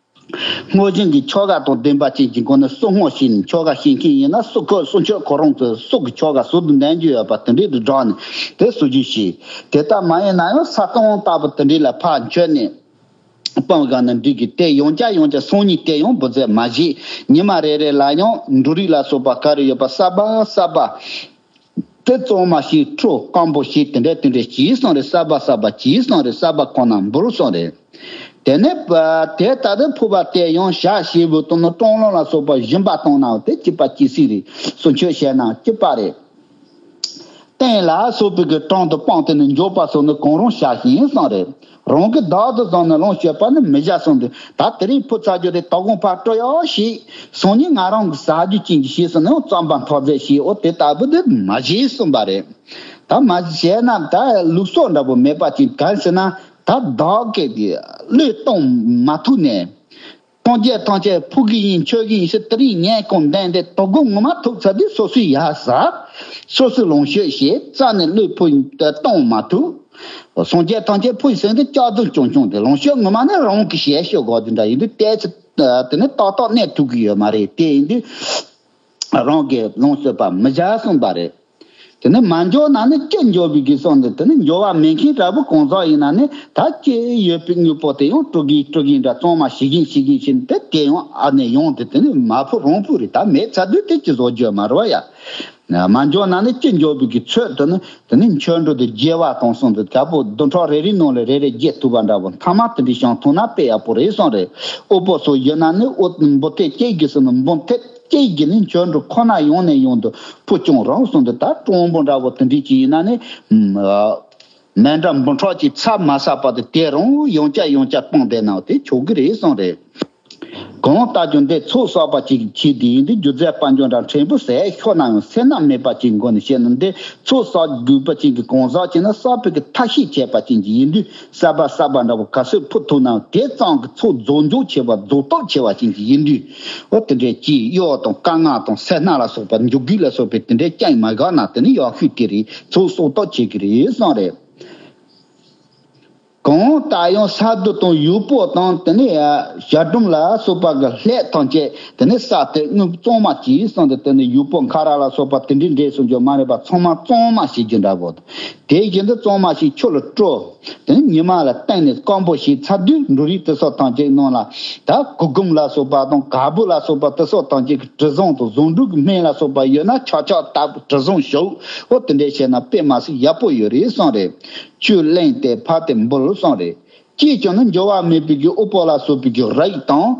བསྔོ་ཞིང་གི་ཆོ་ག་དང་ལྡན་པ་ཅན་གྱི་སྒོ་ནས་གསུར་བསྔོ་ཞིག་ནས་ཆོ་ག་ཤེས་མཁན་ཡིན་ན་གསུར་ཁོ་གསུར་མཆོད་ཁོ་རང་ཚོས་གསུར་གི་ཆོ་ག་ཟུར་དུ་འདོན་རྒྱུ་ཡོད་པ་དེ་འདྲས་དུ་བསྒྲགས་ནས་དེ་གསུར་རྒྱུ་ཞིག་དེ་ལྟ་མ་ཡིན་ན་ཡང་ས་སྟོང་ལྟ་བུ་དེ་འདྲས་ལ་ཕར་མཆོད་ནས། སྤང་ག་ན་འགྲིག་གི་དེ་ཡང་བསྐྱར་ཡང་བསྐྱར་སང་ཉིན་དེ་ཡང་འབུལ་རྫས་མ་བཞེས། ཉི་མ་རེ་རེ་ལ་ཡང་འབྲུ་རིགས་ལ་སོགས་པ་ག་རེ་ཡོད་པ་གསར་པ་གསར་པ། དེ་གཙང་མ་ཞིག་འཁྲུ་སྐམ་པོ་ཞིག་དེ་འདྲས་དེ་འདྲས་གྱིས་སོང་རེད། གསར་པ་གསར་པ་གྱིས་སོང་རེད། གསར་པ་ཁོ་ན་འབུལ་སོང་རེད། དེ་ནས་པ་དེ་ལྟ་དུ་ཕུ་པ་དེ་ཡང་ཞག་ཞེ་བོ་དང་ནི་སྲང་ལམ་ལ་སོགས་པ་སྦྱིན་པ་བཏང་ནའང་དེ་གཅིག་པ་གཅིག་སྲིད་རེད། གསུར་མཆོད་བྱས་ནའང་གཅིག་པ་རེད། སྟན་ལ་སོགས་པའི་གི་གྲངས་དུ་སྤངས་ཏེ་ནི་འཇོག་པ་སོགས་ནི་གང་རུང་བྱ་ཞིང་གསུངས་རེད། རང་གི་བདག་ཏུ་བཟུང་ནས་ལོངས་སྤྱོད་པ་ནི་མི་བྱ་གསུངས་ཏེ། ད་དེ་རིང་ཕུ་ཚ་རྒྱུ་དེ་དོ་དགོང་ཕར་སྤྲོ་ཡག་ཞིག་སང་ཉིན་ང་རང་གི་ཟ་རྒྱུ་ཅན་གྱི་ཞིག་གསུངས་ནས་རྩམ་པ་འཐོར་རྫས་ཞིག་འོ་དེ་ལྟ་བུ་དེ་མ་བྱེད་གསུངས་པ་རེད། ད་མ་བྱས་ན་ད་ལུགས་སྲོལ་འདྲ་པོ་མེད་པ་ཅིག་ག་རེ་ཟེར་ན་ད་བདག་གི་བློས་གཏོང་མ་ཐུབ་ནས། སངས་རྒྱས་ཐམས་ཅད་ཕུལ་གི་ཡིན་མཆོད་གི་ཡིན་ཟེར་དེ་རིང་ངས་གང་འདོན་དེ་དོ་དགོང་ངོ་མ་ཐུག་ཚར་དུས་སོ་སོའི་ཡ་ཟ། སོ་སོའི་ལོངས་སྤྱོད་བྱེད་རྩ་ནས་བློས་ཕུལ་གཏོང་མ་ཐུབ། སངས་རྒྱས་ཐམས་ཅད་ཕུལ་ཟིན་དུས་སྐྱག་རྫུན་རྐྱང་རྐྱང་དེ་ལོངས་སྤྱོད་ངོ་མ་ནི་རང་གི་ཞལ་ཤོད་དགོས་དེ་འདྲ་ཡིན་དུས་ཏོག་ཙམ་དེ་ནི་ཏག་ཏག་གནས་ཐུབ་གི་ཡོད་མ་རེད། དེ་ཡིན་དུས་རང་གི་ལོངས་སྤྱོད་པ་མི་བྱ་གསུངས་པ་རེད། དེ་ནས་མ་འཇོག་ན་ནི་ཅི་འཇོག་པའི་གི་སོང་དེ་དེ་ནི་འཇོག་པ་མེད་མཁན་འདྲ་པོ་གང་ཟག་ཡིན་ན་ནི་ད་ཅི་ཡོད་པའི་དངོས་པོ་དེ་ཡང་སྤྲོད་གིན་སྤྲོད་གིན་འདྲ་གཙང་མ་ཞིག་གིན་ཞིག་གིན་ཞིག་དེ་དེ་ཡང་ཨ་ནེ་ཡོང་དེ་དེ་ནི་མ་ཕུ་རང་ཕུ་རེད། ད་མེད་ཚར་དུས་དེ་ཅི་བཟོ་རྒྱུ་མ་རེད་བ་ཡ། མ་འཇོག་ན་ནི་ཅི་འཇོག་པའི་གི་ཚོད་དེ་ནི་དེ་ནི་མཆོད་འབུལ་དེ་རྒྱས་པ་དང་གསུངས་དེ་དཀར་པོ་བདུན་ཕྲག་རེ་རེའི་ནང་ལ་རེ་རེ་རྒྱས་ཐུབ་པ་འདྲ་པོ་མཐའ་མ་དེ་འདྲའི་བྱུང་ཐུབ་ན་དཔེ་ཡག་པོ་རེད་གསུངས་རེད། དབུལ་པོ་ཚོ་ཡིན་ན་ནི་དབུལ་འབུལ་ཐེབས་སྐྱེལ་གི་སོང་ནི་འབུལ་ཐེབས། ཅིག་གིས་ནི་མཆོད་འབུལ་ཁོ་ན་ཡོང་ནས་ཡོང་དུ་ཕུ་ཆུང་རང་གསུངས་དུས་ད་སྤྲང་པོ་འདྲ་པོ་དེ་འདྲའི་ཅིག་ཡིན་ན་ནི་མཎྜལ་འབུམ་ཕྲག་གཅིག་ཚར་མ་ཚར་བར་དུ་དེ་རང་ཡང་བསྐྱར་ཡང་བསྐྱར་སྤུངས་བསྡད་ན་དེ་ཆོག་གི་རེད་གསུངས་རེད། གང་ལྟར་ཀྱང་འདི་ཚོགས་བསགས་པ་ཅིག་གི་ཆེད་དུ་ཡིན་དུས་རྒྱུ་རྫས་དཔལ་འབྱོར་འདྲ་ཕྲན་བུ་ཟད་ཤོར་ན་ཡང་སེར་སྣ་མེད་པ་ཅིག་མགོ་ནས་བཤད་ན་འདི་ཚོགས་བསགས་དགོས་པ་ཅིག་གི་གང་ཟག་ཅིག་ན་བསགས་པའི་གི་ཐབས་ཤེས་བྱས་པ་ཅིག་གི་ཡིན་དུས། གསར་པ་གསར་པ་འདྲ་པོ་ག་ཚོད་ཕུལ་ཐུབ་ན་དེ་ཙམ་གྱིས་ཚོགས་རྫོགས་འཇུག་ཆེ་བ་རྫོགས་སྟོབས་ཆེ་བ་ཅན་གྱི་ཡིན་དུས། འོ་དེ་འདྲའི་ཅིག་གཡོག་དང་དཀའ་ངལ་དང་སེར་སྣ་ལ་སོགས་པ་འཇུག་རྒྱུ་ལ་སོགས་པའི་དེ་འདྲའི་རྐྱེན་མ་འགག་ན་དེ་ནི་ཡག་ཤོས་དེ་རེད། ཚོགས་གསོག་སྟོབས་ཆེ་གི་རེད་གསུངས་རེད། གང་ལྟར་ཡང་ས་རྡོ་དང་ཡུག་པོ་དང་དེ་ནི་ཞྭ་སྒྲོམ་ལ་སོགས་པ་གི་ལྷས་ཐམས་ཅད་དེ་ནི་ས་དེ་དངུལ་གཙང་མ་གྱིས་གསུངས་ཏེ་དེ་ནི་ཡུག་པོ་འཁར་ར་ལ་སོགས་པ་དེ་འདྲའི་འདྲེས་སུ་འཇོག་མ་རེད་པ། ཚང་མ་གཙང་མ་བྱེད་རྒྱུ་འདྲ་པོ། དེ་བཞིན་དུ་གཙང་མ་ཞིག་ཆུ་ལ་བཀྲུ། དེ་ནས་ཉི་མ་ལ་བཏང་ནས་སྐམ་པོ་ཞིག་ཚར་དུས་འབྲུ་རིགས་དེ་སོགས་ཐམས་ཅད་ནང་ལ་ད་གུར་གུམ་ལ་སོགས་པ་དང་ག་བུ་ལ་སོགས་པ་དེ་སོགས་ཐམས་ཅད་ཀྱི་དྲི་བཟང་དང་བཟང་དྲུག་གི་སྨན་ལ་སོགས་པ་ཡོད་ན་ཆག་ཆག་བཏབ་དྲི་བཟང་བྱུག་འོ་དེ་འདྲས་བྱས་ན་དཔེ་མ་སྲིད་ཡག་པོ་ཡོད་རེད་གསུངས་རེད། ཆུ་བླངས་ཏེ་ཕར་དེ་འབུལ་གསུངས་རེད། ཅིས་ཀྱང་ནི་འབྱོར་བ་མེད་པའི་གི་དབུལ་པོ་ལ་སོགས་པའི་གི་རིགས་དང་།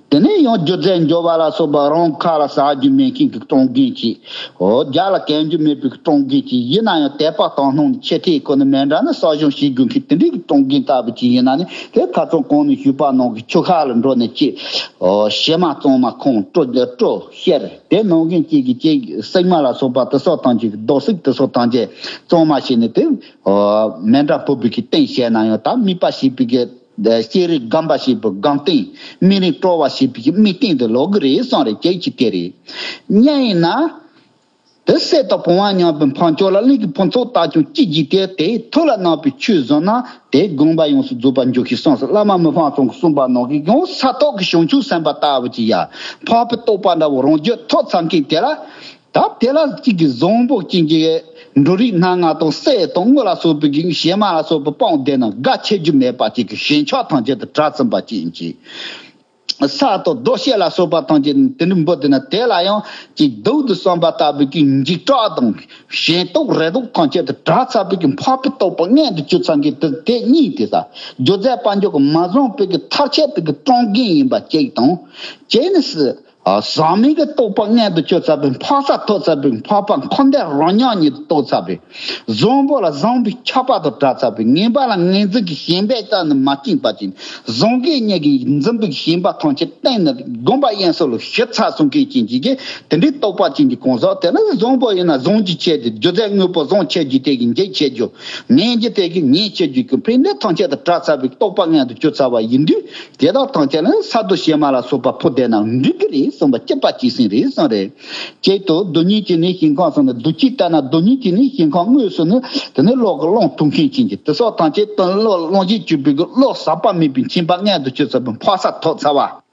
དེ་ནས་ཡང་རྒྱུ་རྫས་འབྱོར་བ་ལ་སོགས་པ་རང་ཁ་ལ་ཟ་རྒྱུ་མེད་མཁན་གྱི་སྤྲང་རྒན་གྱིས། འོ་རྒྱ་ལ་གན་རྒྱུ་མེད་པའི་སྤྲང་རྒན་གྱིས་ཡིན་ན་ཡང་དད་པ་དང་སྣང་ཆེ་ཐེ་ཁོ་ནི་མེ་འདྲ་ནི་གསོ་སྦྱོང་བྱེད་དགོས་མཁན་དེ་འདྲའི་སྤྲང་རྒན་ལྟ་བུ་ཅིག་ཡིན་ན་ནི་དེ་ཁ་སང་གོང་ནས་ཞུས་པ་ནང་གི་ཆུ་ཤག་ལ་འགྲོ་ནས་ཅི། འོ་བྱེ་མ་གཙང་མ་ཁོང་སྤྲོ་སྤྲོ་བཤེར་དེ་ནང་རྒན་གཅིག་གིས་ཅི་གསེག་མ་ལ་སོགས་པ་དེ་སོགས་དང་ཅིག་རྡོ་སྲེག་དེ་སོགས་དང་ཅི་གཙང་མ་བྱས་ནས་དེ་འོ་མེ་འདྲ་ཕུབ་པའི་གི་སྟེང་བྱས་ན་ཡང་ད་དམིགས་པ་བྱས་པའི་གི། ཤེས་རིག་སྒོམ་པ་ཞེས་པའི་སྒོམ་སྟེང་སྨིན་རིམ་སྤྲོ་བ་ཞེས་པའི་དམིགས་སྟེང་དུ་ལོག་གི་རེད་གསུངས་རེད། ཁྱེད་ཀྱིས་དེ་རེད། གཉིས་ཡིན་ན། དེ་སྲས་དང་བུ་བ་མཉམ་པའི་འཕགས་མཆོག་ལ་གླིང་གི་ཕུན་ཚོགས་ལྟ་སྐྱོང་ཅི་བགྱིས་ཏེ་དེའི་ཐུགས་ལ་གནང་བའི་ཆོས་བཟུང་ན་དེའི་དགོངས་པ་ཡོངས་སུ་རྫོགས་པར་འགྱུར་ཞེས་གསུངས་སོ། བླ་མ་མི་ཕམ་ཚང་གིས་གསུངས་པ་ནང་གི་ཡང་ས་ཐོག་གི་བྱང་ཆུབ་སེམས་དཔའ་ལྟ་བུ་ཅིག་ཡ་འཕགས་པའི་རྟོགས་པ་འདྲ་བོ་རང་རྒྱུད་ཐོབ་ཚར་མཁན་དེ་ལ། ད་དེ་ལ་གཅིག་གི་བཟང་པོ་གཅིག་གི་འབྲུ་རིགས་སྣ་ལྔ་དང་སྲས་དང་དངུལ་ལ་སོགས་པའི་གི་བྱེ་མ་ལ་སོགས་པའི་སྤང་བསྡད་ན་དགའ་ཆེ་རྒྱུ་མེད་པ་གཅིག་གི་ཞེན་ཆགས་ཐམས་ཅད་དུ་བྲལ་ཚུན་པ་གཅིག་ཡིན་གྱི། ས་དང་རྡོ་ཤེལ་ལ་སོགས་པ་ཐམས་ཅད་དེ་འདྲ་འབུ་དེ་ན་དེ་ལ་ཡང་གཅིག་སྡུག་ཏུ་བསམ་པ་ལྟ་བུའི་གི་འཇིགས་སྐྲག་དང་ཞེན་ལྟོགས་རེ་དོགས་ཐམས་ཅད་དུ་བྲལ་ཚར་བའི་གི་འཕགས་པའི་རྟོགས་པ་མངོན་དུ་གྱུར་ཚར་མཁན་དེ་དེ་གཉིས་དེ་ས་སྒྱུ་རྩལ་དཔལ་འབྱོར་གྱི་མ་བཟང་པའི་གི་མཐར་ཆད་པའི་གི་སྤྲང་རྒན་ཡིན་པ་གཅིག་དང་གཅིག་ནི་སྲིད། ཟག་མེད་ཀྱི་རྟོགས་པ་མངོན་དུ་གྱུར་ཚར་བའི་འཕགས་ས་ཐོབ་ཚར་བའི་འཕགས་པ་འཁོར་འདས་རང་ཉིད་ཉིད་དུ་རྟོགས་ཚར་བའི། བཟང་པོ་ལ་བཟང་པོའི་ཆགས་པ་དང་བྲལ་ཚར་བའི། ངན་པ་ལ་ངན་འཛིན་གྱི་ཞེན་པས་ཀྱང་ནི་མ་བཅིངས་པ་ཅིག་བཟང་གི་ཉེས་ཀྱི་འཛིན་པའི་ཞེན་པ་ཐམས་ཅད་གཏན་ནས་སྒོམ་པ་དབྱིངས་སུ་ལ་ཞི་ཚར་སོང་མཁན་ཅན་གྱི་དེ་འདྲའི་རྟོགས་པ་ཅན་གྱི་གང་ཟག་དེ་ལ་བཟང་པོ་ཡིན་ན་བཟང་རྒྱུ་ཆེ་སྟེ་སྒྱུ་རྩལ་དངོས་པོ་བཟང་ཆེ་རྒྱུ་དེ་གི་འཇིགས་ཆེ་རྒྱུ། ངན་རྒྱུ་དེ་གི་ངན་ཆེ་རྒྱུ་གི་ཕན་བདེ་ཐམས་ཅད་དུ་བྲལ་ཚར་བའི་རྟོགས་པ་མངོན་དུ་གྱུར་ཚར་བ་ཡིན་དུས། དེ་དག་ཐམས་ཅད་ལ་ས་རྡོ་བྱེ་མ་ལ་སོགས་པ་ཕུབ་བསྡད་ན་འགྲིག་གི་རེད་གསུངས་པ་གཅིག་པ་གཅིག་སེང་རེད་གསུངས་རེད། གཅིག་ཏུ་རྡུལ་སྙེད་ཀྱི་ནི་ཞིང་ཁམས་སུ་ནི་རྡུལ་གཅིག་ལྟར་ན་རྡུལ་སྙེད་ཀྱི་ནི་ཞིང་ཁམས་དངོས་སུ་ནི་དེ་ནི་བློ་གི་རླུང་ཐུང་མཁན་ཅན་གྱི་དེ་སོགས་ཐམས་ཅད་དུ་བློ་རླུང་གིས་གཅུས་པའི་གི་བློ་ཟག་པ་མེད་པའི་མཁྱེན་པ་མངོན་དུ་གྱུར་ཚར་བའི་འཕགས་ས་ཐོབ་ཚར་བ།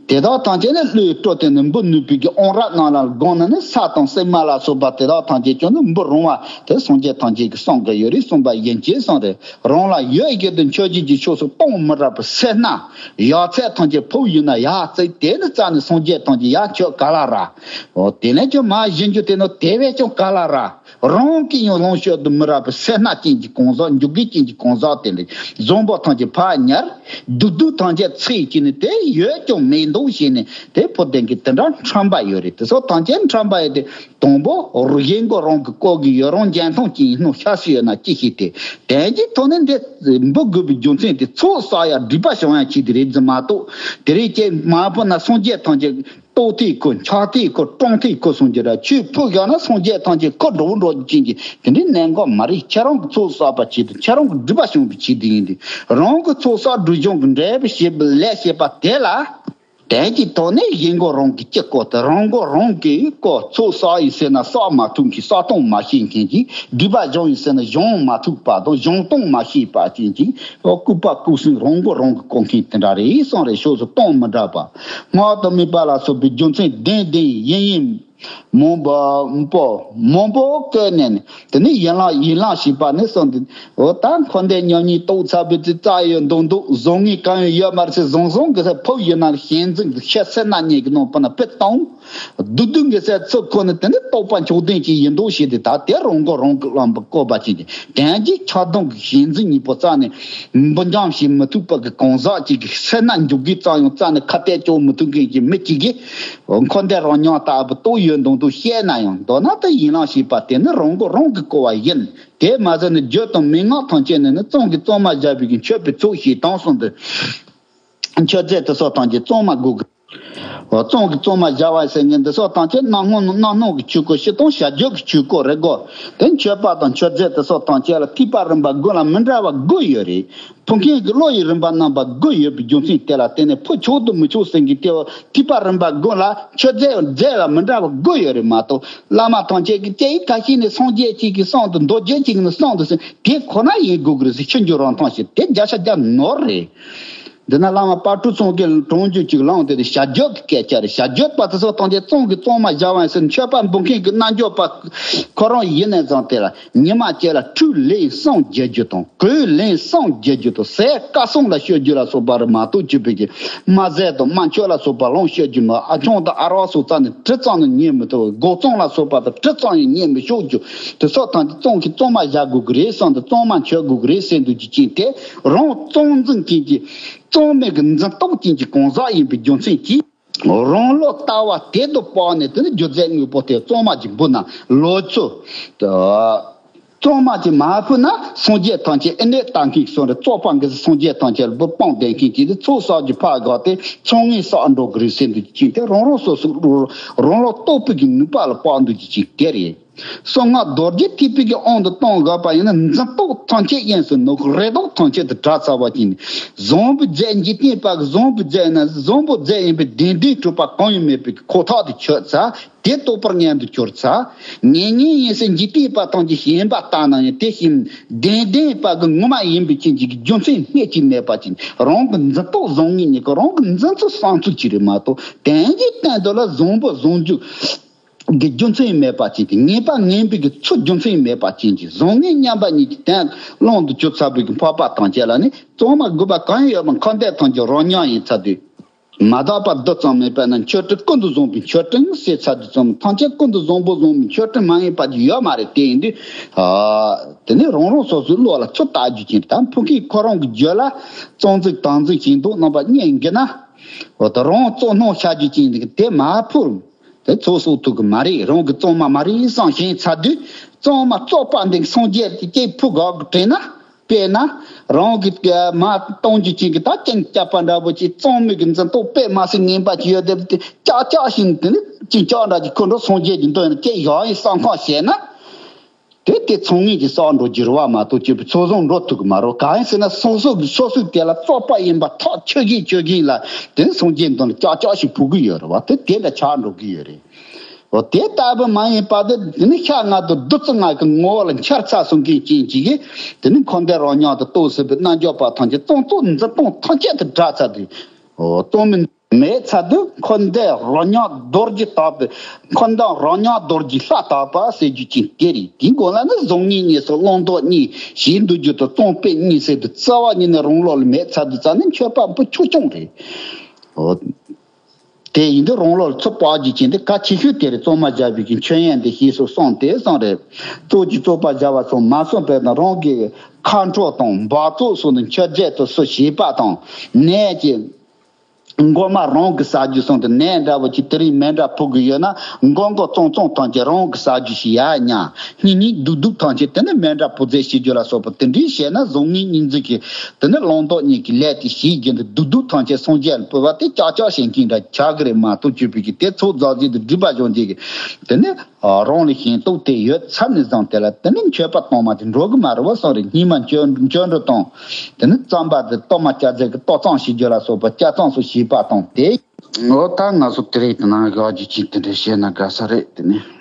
དེ་དག་ཐམས་ཅད་ནི་བློས་སྤྲོ་སྟེ་ནི་འབུ་ནུས་པའི་གི་ཨོང་ར་རྣམས་ལ་དགོངས་ན་ནི་ས་དང་གསེག་མ་ལ་སོགས་པ་དེ་དག་ཐམས་ཅད་ཀྱང་ནི་འབུ་རུང་བ་དེ་སངས་རྒྱས་ཐམས་ཅད་ཀྱིས་གསུང་གི་ཡོད་རེད་གསུངས་པ་ཡིན་གྱི་གསུངས་རེད། རང་ལ་ཡུལ་བཞིན་དུ་མཆོད་བྱེད་ཀྱི་ཕྱོགས་སུ་གཏོང་མི་རག་པའི་སེར་སྣ་ཡོད་ཚད་ཐམས་ཅད་ཕུབ་ཡོད་ན་ཡར་བརྩིགས་དེ་ནི་རྩ་ནས་སངས་རྒྱས་ཐམས་ཅད་ཡར་མཆོད་ག་ལ་རག་འོ་དེ་ནས་ཀྱང་མར་བཞེངས་རྒྱུ་དེ་ནི་དེ་བས་ཀྱང་ག་ལ་རག་རང་གིས་ཡང་ལོངས་སྤྱོད་དུ་མི་རག་པའི་སེར་སྣ་ཅན་གྱི་གང་ཟག་འཇུག་གི་ཅན་གྱི་གང་ཟག་དེ་འདྲ་བཟང་པོ་ཐམས་ཅད་ཕར་ཉར། སྡུག་སྡུག་ཐམས་ཅད་ཚིག་གིས་ནི་དེ་ཡོད་ཀྱང་མེད་མདོག་བྱས་ནས་དེ་ཕོ་བདེན་གྱི་དེ་འདྲ་ཁྲམ་པ་ཡོད་རེད། དེ་སོགས་ཐམས་ཅད་ཁྲམ་པ་ཡོད་དེ། དང་པོ་རུ་གཞན་གོ་རང་གི་ལྐོག་གི་ཡོད་རང་འཇོན་ཐང་ཅན་ཡིན་ནོ་ཤ་སི་ཡོད་ན་ཅི་ཞིག་དེ་དོན་གྱི་ཐོག་ནས་འདི་འབུ་དགོས་པའི་རྒྱུ་མཚན་དེ་ཚོགས་བསགས་ཡ་སྒྲིབ་པ་བྱུང་ཡ་ཆེད་དུ་རེད་ཟེར་མ་གཏོགས་དེ་རིང་ཅན་མ་ཕོ་ན་སངས་རྒྱས་ཐམས་ཅད་ལྟོ་ཐིག་ཁོ་ཆག་ཐིག་ཁོ་སྤྲང་ཐིག་ཁོ་སོང་རྒྱུ་ར་ཆོས་ཕུག་ཡོད་ན་སངས་རྒྱས་ཐམས་ཅད་ཁོ་འགྲོ་འགྲོ་ཅན་གྱི་དེ་འདྲའི་གནད་འགག་མ་རེད། ཁྱེད་རང་གི་ཚོགས་བསགས་པ་ཆེད་དུ་ཁྱེད་རང་གི་སྒྲིབ་པ་བྱུང་བའི་ཆེད་དུ་ཡིན་ཏེ་རང་གི་ཚོགས་བསགས་སྒྲིབ་སྦྱོང་གི་འབྲས་བུ་བྱེད་པའི་ལས་བྱེད་པ་དེ་ལ། དོན་གྱི་ཐོག་ནས་གཞན་མགོ་རང་གི་སྐྱི་བསྐོར་ཏེ་རང་མགོ་རང་གིས་བསྐོར། ཚོགས་བསགས་ཡིན་ཟེར་ན་བསགས་མ་ཐུབ་མཁན་བསགས་གཏོང་མ་ཤེས་མཁན་གྱིས་སྒྲིབ་པ་སྦྱོང་ཡིན་ཟེར་ན་སྦྱོང་མ་ཐུབ་པ་དང་སྦྱོང་གཏོང་མ་ཤེས་པ་ཅན་གྱིས་ལྐུགས་པ་ལྐུགས་སེང་རང་མགོ་རང་གིས་བསྐོར་མཁན་དེ་འདྲ་རེད་གསུངས་རེད། ཕྱོགས་སུ་གཏོང་མི་འདྲ་བ་སྔགས་དང་དམིགས་པ་ལ་སོགས་པའི་རྒྱུ་མཚན་ལྡན་ལྡན་ཡིན་ཡིན། མང་པོ་མང་པོ་མང་པོ་བཀོད་ནས་ནི་དེ་ནི་ཡན་ལག་ཡིན་ལག་ཞེས་པ་ནི་གསུངས་ཏེ། འོ་ད་འཁོར་འདས་མཉམ་ཉིད་རྟོགས་ཚར་བའི་ཚེ་རྩ་ཡོད་མདོག་མདོག་བཟང་ངན་གང་ཡང་ཡོད་མ་རེད་ཟེར་བཟང་བཟང་གི་ས་ཕུབ་ཡོད་ན་ཞེན་འཛིན་གྱི་ཤ་སེར་སྣ་གཉིས་ཀྱི་ནང་ཕུ་ན་ཕུད་བཏང་། སྡུག་སྡུག་གི་ས་ཚུར་ཁོ་ནི་དེ་ནི་རྟོགས་པ་མཆོག་ལྡན་ཅིག་ཡིན་མདོག་བྱས་ཏེ་ད་དེ་རང་མགོ་རང་གིས་བསླངས་པའི་བཀོད་པ་ཅིག་གི་དོན་གྱི་ཆགས་སྡང་གི་ཞེན་འཛིན་གཉིས་པོ་རྩ་ནས་འབུ་འཇོམས་བྱེད་མི་ཐུབ་པ་གི་གང་ཟག་ཅིག་གི་སེར་སྣ་འཇུག་གི་རྩ་ཡང་རྩ་ནས་ཁ་གཏད་གཅོག་མི་ཐུབ་མཁན་གྱི་མི་གཅིག་གིས། འཁོར་འདས་རང་མྱོང་ལྟ་བུ་རྟོགས་ཡོད་མདོག་མདོག་བཤད་ན་ཡང་མདོར་ན་ད་ཡིན་ལག་ཞེས་པ་དེ་ནི་རང་མགོ་རང་གིས་བསྐོར་བ་ཡིན། དེ་མ་ཟད་ནི་རྒྱུ་དང་མན་ངག་ཐམས་ཅད་ནི་ནི་གཙང་གི་གཙང་མ་བཞག་པའི་གི་མཆོད་པའི་ཚོགས་ཞིག་དང་གསུངས་ཏེ། མཆོད་རྫས་དེ་སོགས་ཐམས་ཅད་གཙང་མ་དགོས་གི། འོ་གཙང་གི་གཙང་མ་བཞག་པ་ཟེར་མཁན་འདི་སོགས་ཐམས་ཅད་རྣམ་སྣང་རྣམ་སྣང་གི་ཆོས་སྐོར་སྤྱི་དང་བྱ་རྒྱུད་ཀྱི་ཆོས་སྐོར་རེད་གོ། དེ་མཆོད་པ་དང་མཆོད་རྫས་དེ་སོགས་ཐམས་ཅད་ལ་ཐེག་པ་རིམ་པ་དགུ་ལ་མི་འདྲ་བ་དགུ་ཡོད་རེད། ཕུལ་མཁན་གྱི་བློ་ཡི་རིམ་པ་རྣམ་པ་དགུ་ཡོད་པའི་རྒྱུ་མཚན་དེ་ལ་བརྟེན་ནས་ཕུལ་ཆོག་ཏུ་མི་ཆོག་ཟེར་མཁན་དེ་ཐེག་པ་རིམ་པ་དགུ་ལ་མཆོད་རྫས་རྫས་ལ་མི་འདྲ་བ་དགུ་ཡོད་རེད་མ་གཏོགས། བླ་མ་ཐམས་ཅད་ཀྱིས་སྐད་ཡིག་ཁ་ཤས་ནས་སངས་རྒྱས་གཅིག་གིས་གསུངས་འདུག་མདོ་རྒྱུད་གཅིག་ནས་གསུངས་འདུག་ཟེར་དེ་ཁོ་ན་ཡིན་དགོས་ཀྱི་རེད་ཟེར་ཕྱི་འགྱུར་རང་མཐོང་ཞིག་དེ་བརྒྱ་ཆ་བརྒྱ་ནོར་རེད། འདི་ན་བླ་མ་དཔལ་སྤྲུལ་ཚང་གིས་གྲོང་འཇུག་ཅིག་བླངས་ཏེ་བྱ་རྒྱུད་ཀྱི་སྐད་ཆ་རེད། བྱ་རྒྱུད་པ་དེ་ཚོ་ཐམས་ཅད་གཙང་གི་གཙང་མ་བཞག་པ་ཡིན་ཟེར་མཆོད་པ་འབུལ་མཁན་གྱི་རྣལ་འབྱོར་པ་ཁོ་རང་ཡིན་ནས་བཟུང་སྟེ་ལ། ཉི་མ་གཅིག་ལ་ཁྲུས་ལན་གསུམ་བརྒྱབ་རྒྱུ་དང་གོས་ལན་གསུམ་བརྒྱབ་རྒྱུ་དང་ཟས་སྐལ་གསུམ་ལ་མཆོད་རྒྱུ་ལ་སོགས་པ་རེད་མ་གཏོགས་ཅི་ཕན་གྱི་རྨ་ཟས་དང་རྨ་མཆོད་ལ་སོགས་པ་ལོངས་སྤྱོད་རྒྱུ་མ་ཨ་ཆུང་དང་ཨ་རོགས་སོགས་རྩ་ནས་དྲི་གཙང་ནས་ཉན་མི་ཐུབ། སྒོག་གཙང་ལ་སོགས་པ་དང་དྲི་གཙང་ཡང་ཉན་མི་ཆོག་རྒྱུ་དེ་སོགས་དང་གཙང་གི་གཙང་མ་བཞག་དགོས་ཀྱི་རེད་བསམ་དུ་གཙང་མ་མཆོད་དགོས་ཀྱི་རེད་ཟེར་འདུག་རྒྱུ་རྐྱེན་དེ་རང་གཙང་འཛིན་མཁན་གྱི། གཙང་མའི་གི་འཛིན་སྟངས་ཅན་གྱི་གང་ཟག་ཡིན་པའི་རྒྱུ་མཚན་གྱིས། རང་ལུགས་ལྟ་བ་དེ་དང་སྤངས་ནས་དེ་ནི་སྒྱུ་རྩལ་དངོས་པོ་དེ་གཙང་མ་གྱི་འབུ་ན་ལོ་ཚོད། གཙང་མ་གྱི་མ་ཕུ་ན་སངས་རྒྱས་ཐམས་ཅད་ཨེ་ནས་ལྟ་མཁན་གྱི་སོང་རེ་བཙོག་པ་འགི་སངས་རྒྱས་ཐམས་ཅད་ལ་འབུ་སྤངས་བསྡད་མཁན་གྱི་དེ་ཚོགས་བསགས་ཀྱི་ཕ་ག་དེ་ཚོང་ངེས་བསགས་འགྲོ་གི་རེད་ཟེར་འདུག་ཅིང་དེ་རང་རང་སོ་སོ་རང་ལུགས་རྟོགས་པའི་གི་ནུས་པ་ལ་དཔག་འདུག་ཅིང་དེ་རེད། གསང་སྔགས་རྡོ་རྗེ་ཐེག་པའི་གི་དབང་དུ་གཏོང་དགོས་པ་ཡིན་ན་འཛིན་རྟོག་ཐམས་ཅད་དབྱིངས་སུ་ནོར་རེ་དོགས་ཐམས་ཅད་དུ་བྲལ་ཚར་བ་ཅན། བཟང་པོའི་རྫས་འཇིག་རྟེན་པ་གི་བཟང་པོའི་རྫས་ན་བཟང་པོའི་རྫས་ཡིན་པའི་བདེན་བདེན་གྲུབ་པ་གང་ཡང་མེད་པའི་ཁོ་ཐག་ཏུ་ཆོད་ཚར། དེ་རྟོགས་པར་ངན་དུ་གྱུར་ཚར། ངན་ངན་ཡིན་ཟེར་འཇིག་རྟེན་པ་ཐམས་ཅད་ཞེན་པ་ལྟ་ན་ཡང་དེ་བཞིན་བདེན་བདེན་པ་གི་ངོ་མ་ཡིན་པའི་ཅན་གྱི་རྒྱུ་མཚན་སྣེ་གཅིག་མེད་པ་ཅན། རང་གི་འཛིན་རྟོག་བཟང་ངན་གཉིས་ཀ་རང་གི་འཛིན་ཚུལ་བསམ་ཚུལ་གཅིག་རེད་མ་གཏོགས་དོན་གྱི་སྟེང་དུ་ལ་བཟང་པོ་བཟང་རྒྱུ། གི་རྒྱུ་མཚན་མེད་པ་ཅན་གྱི་ངེས་པ་ངན་པའི་གི་ཚུལ་རྒྱུ་མཚན་མེད་པ་ཅན་གྱི་བཟང་ངན་མཉམ་པ་ཉིད་ཀྱི་དོན་ཀློང་དུ་གྱུར་ཚར་བའི་གི་འཕགས་པ་ཐམས་ཅད་ལ་ནི་གཙང་མ་དགོས་པ་གང་ཡོད་པ་མཁའ་འདས་ཐམས་ཅད་རང་ཉིད་ཡིན་ཚར་དུས། མ་དག་པ་རྡུལ་ཙམ་མེད་པ་ན་མཆོད་སྤྲིན་ཀུན་ཏུ་བཟང་པོའི་མཆོད་སྤྲིན་ཟེར་ཚར་དུས་ཙམ་ཐམས་ཅད་ཀུན་ཏུ་བཟང་པོ་བཟང་པོའི་མཆོད་སྤྲིན་མ་ཡིན་པ་ཅིག་ཡོད་མ་རེད། དེ་ཡིན་དུས་ཨ་དེ་ནི་རང་རང་སོ་སོའི་བློ་ལ་ཚུར་ལྟ་རྒྱུ་ཅན་དང་ཕུགས་ཀྱི་ཁོ་རང་གི་རྒྱུད་ལ་གཙང་འཛིན་དྭངས་འཛིན་ཞིང་འདུག་རྣམ་པ་གཉིས་འགི་ན་འོ་ད་རང་གཙོ་སྣང་བྱ་རྒྱུ་ཅན་དེ་མ་ཕུར། དེ་ཚོགས་གསོག་ཐུབ་གི་མ་རེད། རང་གི་གཙང་མ་མ་རེད་བསམ་ཞེན་ཚར་དུས་གཙང་མ་བཙོག་པ་འདི་སངས་རྒྱས་ཀྱི་སྐྱེས་བུ་ག་གི་དྲན་ན་དཔེར་ན་རང་གི་མ་གཏོང་རྒྱུ་ཅན་གི་ད་ཅན་སྐྱབས་པ་འདྲ་པོ་ཅིག་གཙང་མའི་གི་འཛིན་རྟོག་དཔེ་མ་སྲིད་ངན་པ་ཅིག་ཡོད་དེ་ཅག་ཅག་བཞིན་དེ་ནི་ཅིག་ཅག་འདྲ་ཅིག་ཁོ་འགྲོ་སངས་རྒྱས་ཀྱི་མདུན་ན་སྐྱེས་ཡག་ཡིན་བསམ་ཁ་བྱས་ན། དེ་དེ་ཚོང་ངེས་ཀྱི་བསགས་འགྲོ་རྒྱུ་རེད་བ་མ་གཏོགས་སྤྱོད་པའི་ཚོགས་བཟང་འགྲོ་ཐུབ་ཀྱི་མ་རེད། གང་ཡིན་ཟེར་ན་སོ་སོ་གི་སོ་སོའི་དེ་ལ་བཙོག་པ་ཡིན་པ་ཐག་ཆོད་གིན་ཆོད་གིན་ལ་དེ་ནི་སངས་རྒྱས་མདུན་ལ་ཅག་ཅག་ཞིག་ཕུལ་གི་ཡོད་རེད་བ། དེ་དེ་འདྲ་ཆགས་འགྲོ་གི་ཡོད་རེད། འོ་དེ་ལྟ་བུ་མ་ཡིན་པ་དེ་དེ་ནི་ཤ་ལྔ་དང་བདུད་རྩི་ལྔ་གི་ངོ་བོ་ལ་འཆར་ཚར་སོང་གིན་ཅན་ཅིག་གིས་དེ་ནི་འཁོར་འདས་རང་ཉིད་དུ་རྟོགས་ཟིན་པའི་རྣལ་འབྱོར་པ་ཐམས་ཅད་གཙང་བཙོག་འཛིན་སྟངས་ཐམས་ཅད་དུ་བྲལ་ཚར་དུས། འོ་གཙང་མའི་མེད་ཚར་དུས་འཁོར་འདས་རང་ཉིད་རྡོ་རྗེ་ལྟ་བུ། འཁོར་འདས་རང་ཉིད་རྡོ་རྗེ་ལྷ་ལྟ་བུ་ཟེར་རྒྱུ་ཅན་དེ་རེད། དེའི་མགོ་ལ་ནི་བཟང་ངན་གཉིས་སོགས་བླང་དོར་གཉིས་ཞེས་འདུལ་རྒྱུ་དང་གཙང་དཔེ་གཉིས་ཟེར་དུས་རྩ་བ་ཉིད་ནས་རང་ལུགས་ལ་མེད་ཚར་དུས་རྩ་ནི་མཆོད་པ་འབུལ་ཆོག་ཆུང་རེད། འོ། དེ་ཡིན་དུས་རང་ལུགས་ལ་ཚུར་དཔག་རྒྱུ་ཅན་དེ་གལ་ཆེ་ཤོས་དེ་རེད། གཙང་མ་བཞག་པའི་གི་མཆོད་ཡོན་དེ་ཞེས་སོགས་གསུངས་ཏེ་གསུངས་རེད། གཙོ་གྱི་བཙོག་པ་བཞག་པ་སོགས་མ་གསུངས་པས་ན་རང་གི་ཁ་འཕྲོ་དང་འབག་བཙོག་སོགས་ནི་མཆོད་རྫས་དུ་སུ་བྱེད་པ་དང་ནས་ཀྱི། མགོ་མ་རང་གི་ཟ་རྒྱུ་སོང་དུ་ནས་འདྲ་བོ་ཅིག་དེ་རིང་མེ་འདྲ་ཕུག་གི་ཡོད་ན་མགོ་མགོ་ཙོང་ཙོང་ཐམས་ཅད་རང་གི་ཟ་རྒྱུ་ཞིག་ཡ་ཉ། སྙིང་སྙིང་སྡུག་སྡུག་ཐམས་ཅད་དེ་ནི་མེ་འདྲ་ཕུག་རྫས་ཤེས་རྒྱུ་ལ་སོགས་པ་དེ་འདྲའི་བཤད་ན་བཟང་ངན་གཉིས་འཛིན་གྱི་དེ་ནི་བླང་དོར་གཉིས་ཀྱི་ལས་དེ་ཞིག་རྒྱུན་དུ་སྡུག་སྡུག་ཐམས་ཅད་སངས་རྒྱས་ལ་ཕུལ་བ་དེ་ཅག་ཅག་ཞེན་མཁན་འདྲ་ཆགས་ཀྱི་རེད་མ་གཏོགས་སྤྱོད་པའི་གི་དེ་ཚོགས་རྫོགས་རྫས་དུ་སྒྲིབ་པ་སྦྱོང་རྒྱུ་གི་དེ་ནི། རང་ལ་ཞེན་རྟོག་དེ་ཡོད་ཚར་ནས་བཟུང་དེ་ལ་དེ་ནི་མཆོད་པ་གཏོང་མ་དེ་འགྲོ་གི་མ་རེད་བ་སོང་རེད། སྙིགས་མ་བཅོས་བཅོས་འགྲོ་གཏོང་། དེ་ནི་རྩམ་པ་དེ་གཏོར་མ་བཅའ་རྫས་ཀྱི་གཏོར་གཙང་ཞེས་རྒྱུ་ལ་སོགས་པ་བཅའ་གཙང་སོགས་ཞེས་པ་དང་དེ། འོ་ད་ང་ཚོ་དེ་རིང་དེ་ནང་གི་ཨ་ཇུ་ཅིག་དེ་འདྲ་བཤད་ན་དགའ་ས་རེད་དེ་ནི།